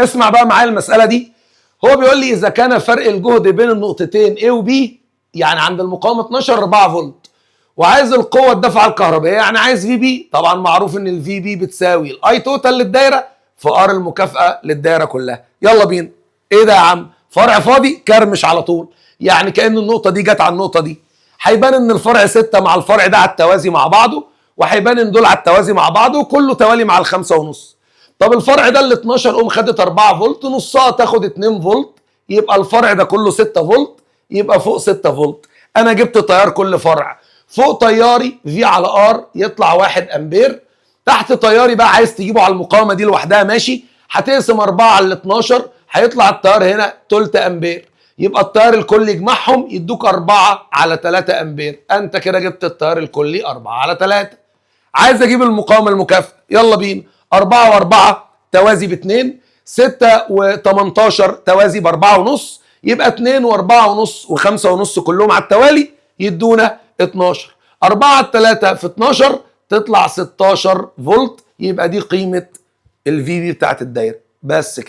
اسمع بقى معايا المسالة دي. هو بيقول لي اذا كان فرق الجهد بين النقطتين A و B، يعني عند المقاومة 12 4 فولت، وعايز القوة الدافعه الكهربائيه، يعني عايز VB. طبعا معروف ان ال VB بتساوي ال I total للدايره في R المكافاة للدايره كلها. يلا بينا. ايه ده يا عم؟ فرع فاضي كرمش على طول، يعني كأن النقطة دي جت على النقطة دي. هيبان ان الفرع 6 مع الفرع ده على التوازي مع بعضه، وهيبان ان دول على التوازي مع بعضه، وكله توالي مع ال5.5. طب الفرع ده ال 12 اوم خدت 4 فولت، نصها تاخد 2 فولت، يبقى الفرع ده كله 6 فولت، يبقى فوق 6 فولت. انا جبت تيار كل فرع، فوق تياري V على R يطلع 1 امبير، تحت تياري بقى عايز تجيبه على المقاومة دي لوحدها ماشي، هتقسم 4 على ال 12 هيطلع التيار هنا تلت امبير، يبقى التيار الكلي يجمعهم يدوك 4 على 3 امبير. انت كده جبت التيار الكلي 4 على 3. عايز اجيب المقاومة المكافئه، يلا بينا. 4 و4 توازي ب 2، 6 و18 توازي ب 4.5، يبقى 2 و4 ونص و5 ونص كلهم على التوالي يدونا 12. 4 على 3 في 12 تطلع 16 فولت، يبقى دي قيمة ال VB بتاعت الدايرة. بس كده.